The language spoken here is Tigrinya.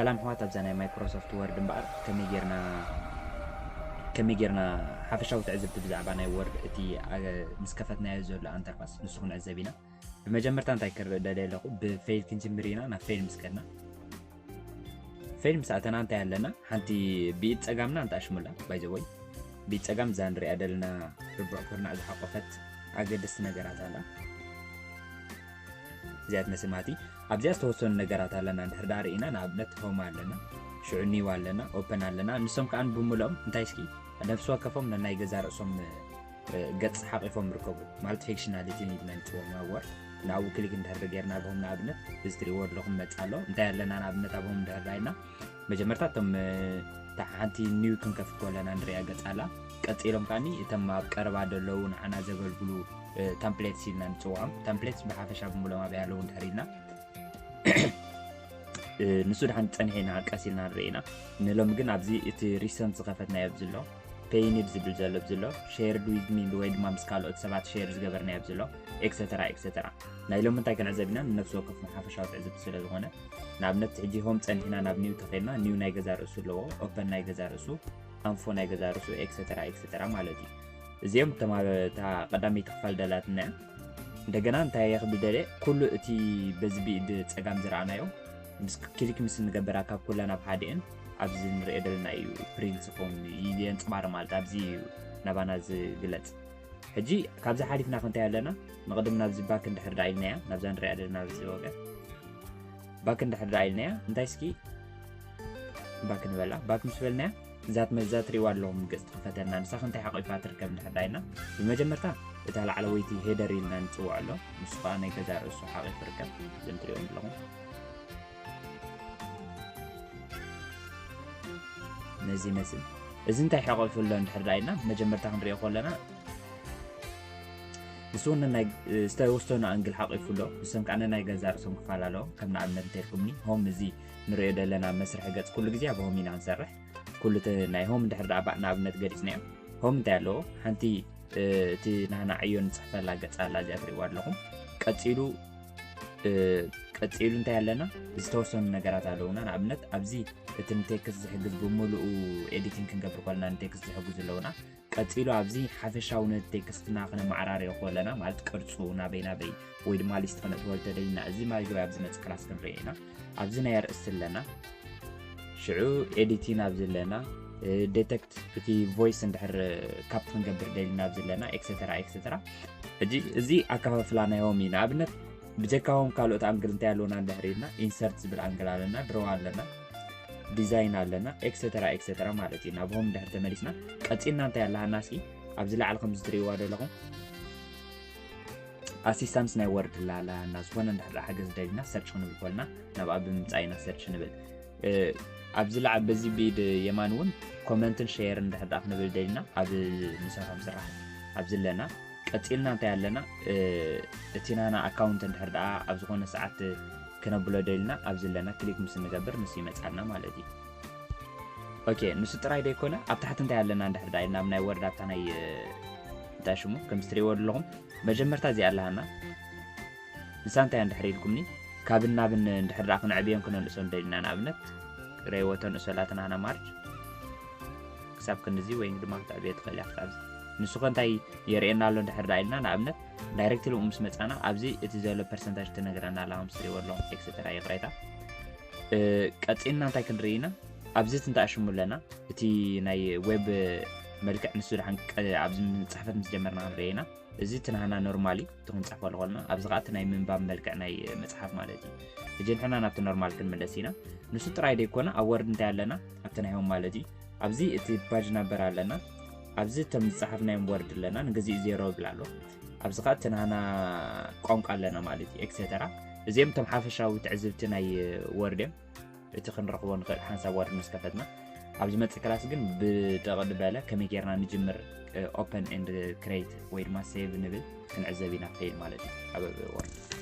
ሰላም ኣሕዋት፣ ኣብዛ ናይ ማይክሮሶፍት ወርድ እምበኣር ከመይ ጌርና ከመይ ጌርና ሓፈሻዊ ትዕዝብቲ ብዛዕባ ናይ ወርድ እቲ ኣገ-፣ ምስ ከፈትናዮ ዘሎ ኣንተርፋስ ንሱ ክንዕዘብ ኢና። ብመጀመርታ እንታይ ክርእ ደልየ ኣለኹ፣ ብፌል ክንጅምር ኢና። ናብ ፌል ምስ ከድና፣ ፌል ምስ ኣተና እንታይ ኣለና? ሓንቲ ብኢድ ጸጋምና እንተኣሽሙላ፣ ባይ ዘ ወይ ብኢድ ጸጋም እዛ ንሪኣ ዘለና ርቡዕ ኩርናዕ ዝሓቆፈት ኣገደስቲ ነገራት ኣላ። እዚኣ ትመስል ማለት እዩ። ኣብዚኣ ዝተወሰኑ ነገራት ኣለና እንድሕር ደኣ ርኢና፣ ንኣብነት ሆም ኣለና፣ ሽዑ ኒው ኣለና፣ ኦፐን ኣለና። ንሶም ከኣ ብምልኦም እንታይ እስኪ ነፍሲ ወከፎም ነናይ ገዛ ርእሶም፣ እ፣ ገጽ ሓቂፎም ይርከቡ። ማለት ፌክሽናሊቲ ኢልና ንጽውዖም ኣብ ወርድ። ንኣብኡ ክሊክ እንድሕር ጌርና ኣብ ሆም ንኣብነት እዚ ትርእይዎ ኣለኹም መጽእ ኣሎ። እንታይ ኣለና ንኣብነት ኣብ ሆም እንድሕር ኢልና መጀመርታ እቶም፣ እ፣ እታ ሓንቲ ኒው ክንከፍት ከለና ንሪኣ ገጽ ኣላ። ቀጺሎም ከኣኒ እቶም ኣብ ቀረባ ዘለዉ ንዓና ዘገልግሉ፣ እ፣ ታምፕሌትስ ኢልና ንጽውዖም። ታምፕሌትስ ብሓፈሻ ብምልኦም ኣበይ ኣለዉ እንድሕር ኢልና፣ እ፣ ንሱ ድሓን ጸኒሕና ቀስ ኢልና ንርኢ ኢና። ንሎሚ ግን ኣብዚ እቲ ሪሰንት ዝኸፈትናዮ ኣብዚ ኣሎ፣ ፔይንድ ዝብል ዘሎ ኣብዚ ኣሎ፣ ሼርድ ዊዝ ሚ ወይ ድማ ምስ ካልኦት ሰባት ሼር ዝገበርናዮ ኣብዚ ኣሎ፣ ኤክሰተራ ኤክሰተራ። ናይ ሎሚ እንታይ ክንዕዘብ ኢና? ንነፍሲ ወከፍና ሓፈሻዊ ትዕዝብቲ ስለ ዝኾነ፣ ንኣብነት ሕጂ ሆም ጸኒሕና ናብ ኒው ተኸድና፣ ኒው ናይ ገዛ ርእሱ ኣለዎ፣ ኦፐን ናይ ገዛ ርእሱ፣ ኣንፎ ናይ ገዛ ርእሱ፣ ኤክሰተራ ኤክሰተራ ማለት እዩ። እዚኦም እቶም ኣብ እታ ቀዳመይቲ ክፋል ደላትና እያ። እንደገና እንታይ እየ ክብል ደልየ፣ ኩሉ እቲ በዚ ብኢድ ጸጋም ዝረኣናዮ ምስ ክሊክ ምስ እንገብራ ካብ ኩለን ኣብ ሓዲአን ኣብዚ ንሪኦ ዘለና እዩ ፕሪንት ዝኸውን፣ ይ-፣ የንጽባርቕ ማለት ኣብዚ እዩ ናባና ዝግለጽ። ሕጂ ካብዚ ሓሊፍና ከ እንታይ ኣለና? ንቕድም ናብዚ ባክ እንድሕር ደኣ ኢልናያ፣ ናብዛ ንሪኣ ዘለና ኣብዚ ወገን ባክ እንድሕር ደኣ ኢልናያ፣ እንታይ እስኪ ባክ ንበላ። ባክ ምስ በልናያ፣ እዛ ትመ-፣ እዛ ትሪእዋ ኣለኹም ገጽ ትኽፈተልና። ንሳ ከ እንታይ ሓቂፋ ትርከብ እንድሕር ደኣ ኢልና፣ ብመጀመርታ እታ ላዕለወይቲ ሄደር ኢልና ንጽውዖ ኣሎ። ንሱ ከኣ ናይ ገዛ ርእሱ ሓቂፉ ይርከብ። እዞም ትሪእዎም ኣለኹም። ነዚ ይመስል። እዚ እንታይ ሓቂፉ ኣሎ እንድሕር ደኣ ኢልና፣ መጀመርታ ክንሪኦ ከለና፣ ንሱ እውን ናይ ዝተወሰኑ ኣንግል ሓቂፉ ኣሎ። ንሶም ከኣ ናይ ገዛ ርእሶም ክፋል ኣለዎም። ከም ንኣብነት እንተልኩምኒ፣ ሆም እዚ ንሪኦ ዘለና መስርሒ ገጽ ኩሉ ግዜ ኣብ ሆም ኢና ንሰርሕ። ኩሉ እቲ ናይ ሆም እንድሕር ደኣ ባ-፣ ንኣብነት ገሊጽናዮ፣ ሆም እንታይ ኣለዎ? ሓንቲ፣ እ፣ እቲ ናህና ዕዮ ንጽሕፈላ ገጽ ኣላ፣ እዚኣ ትሪእዋ ኣለኹም። ቀጺሉ፣ እ፣ ቀጺሉ እንታይ ኣለና? ዝተወሰኑ ነገራት ኣለዉና። ንኣብነት ኣብዚ እቲ ንቴክስት ዝሕግዝ፣ ብምሉኡ ኤዲቲንግ ክንገብር ከለና ንቴክስት ዝሕግዙ ኣለዉና። ቀጺሉ ኣብዚ ሓፈሻዊ ነቲ ቴክስትና ክነመዓራርዮ ከለና፣ ማለት ቅርጹ ናበይ ናበይ ወይ ድማ ሊስት ክነእትወሉ ተደሊና፣ እዚ ማለት ወይ ኣብዚ መጽእ ክላስ ክንርኢ ኢና። ኣብዚ ናይ ኣርእስቲ ኣለና፣ ሽዑ ኤዲቲን ኣብዚ ኣለና፣ እ፣ ዴቴክት እቲ ቮይስ እንድሕር ካፕ ክንገብር ደሊና ኣብዚ ኣለና፣ ኤክሰተራ ኤክሰተራ። ሕጂ እዚ ኣከፋፍላ ናይ ሆም እዩ። ንኣብነት ብጀካ ሆም ካልኦት ኣንግል እንታይ ኣለና እንድሕር ኢልና፣ ኢንሰርት ዝብል ኣንግል ኣለና፣ ድሮ ኣለና፣ ዲዛይን ኣለና፣ ኤክሰተራ ኤክሰተራ ማለት እዩ። ናብ ሆም እንድሕር ተመሊስና፣ ቀጺልና እንታይ ኣለሃና እስኪ ኣብዚ ላዕሊ ከም ዝትርእይዋ ዘለኹም ኣሲስታንስ ናይ ወርድ ላላ እና ዝኾነ እንድሕር ደኣ ሓገዝ ደሊና ሰርች ክንብል ኮልና ናብኣ ብምምጻእ ኢና ሰርች ንብል። እ፣ ኣብዚ ላዕ-፣ በዚ ብኢድ የማን እውን ኮመንትን ሼር እንድሕር ደኣ ክንብል ደሊና ኣብ ንሰርሖም ስራሕ ኣብዚ ኣለና። ቀጺልና እንታይ ኣለና? እ፣ እቲ ናና ኣካውንት እንድሕር ደኣ ኣብ ዝኾነ ሰዓት ክነብሎ ደሊና ኣብዚ ኣለና ክሊክ ምስ እንገብር ንሱ ይመጻልና ማለት እዩ። ኦኬ፣ ንሱ ጥራይ ደይኮነ ኣብ ታሕቲ እንታይ ኣለና እንድሕር ደኣ ኢልና ኣብ ናይ ወርድ ኣብታ ናይ፣ እ፣ እንታይ ሽሙ ከም እትርእይዎ ዘለኹም መጀመርታ እዚኣ ኣለሃና። ንሳ እንታይ እንድሕር ኢልኩምኒ፣ ካብን ናብን እንድሕር ደኣ ክነዕብዮን ክነንእሶን ደሊና፣ ንኣብነት ሬዎ ተንእሶ ኣላትና ሃና ማርጅ ክሳብ ክንድዚ ወይ ድማ ክተዕብዮ ትኽእል እያ ክሳብ እዚ። ንሱ ከ እንታይ የርእየና ኣሎ እንድሕር ደኣ ኢልና፣ ንኣብነት ዳይሬክትሊ ምስ መጻና ኣብዚ እቲ ዘሎ ፐርሰንታጅ ትነግረና ኣላ፣ ከም እትርእይዎ ኣለኹም ኤክሰተራ። ይቕሬታ። እ፣ ቀጺልና እንታይ ክንርኢ ኢና? ኣብዚ እቲ እንተኣሽሙ ኣለና፣ እቲ ናይ ዌብ መልክዕ ንሱ ደሓን ቀ-፣ ኣብዚ ጽሕፈት ምስ ጀመርና ክንርኢ ኢና። እዚ እቲ ናህና ኖርማሊ እቲ ክንጽሕፈሉ ከለና፣ ኣብዚ ኸኣ እቲ ናይ ምንባብ መልክዕ ናይ መጽሓፍ ማለት እዩ። ሕጂ ንሕና ናብቲ ኖርማል ክንምለስ ኢና። ንሱ ጥራይ ደይኮነ፣ ኣብ ወርድ እንታይ ኣለና? ኣብቲ ናይ ሆም ማለት እዩ። ኣብዚ እቲ ፓጅ ናምበር ኣለና። ኣብዚ እቶም ዝጸሓፍናዮም ወርድ ኣለና። ንግዚኡ ዜሮ ይብል ኣሎ። ኣብዚ ኸኣ እቲ ናህና ቋንቋ ኣለና ማለት እዩ፣ ኤክሰተራ። እዚኦም እቶም ሓፈሻዊ ትዕዝብቲ ናይ ወርድ እዮም። እቲ ክንረኽቦ ንኽእል ሓንሳብ ወርድ ምስ ከፈትና። ኣብ ዝመጽእ ክላስ ግን ብደቕ ዝበለ ከመይ ጌርና ንጅምር፣ እ፣ ኦፐን ኤንድ ክሬት ወይ ድማ ሴቭ ንብል ክንዕዘብ ኢና፣ ፌል ማለት እዩ ኣብ ወርድ።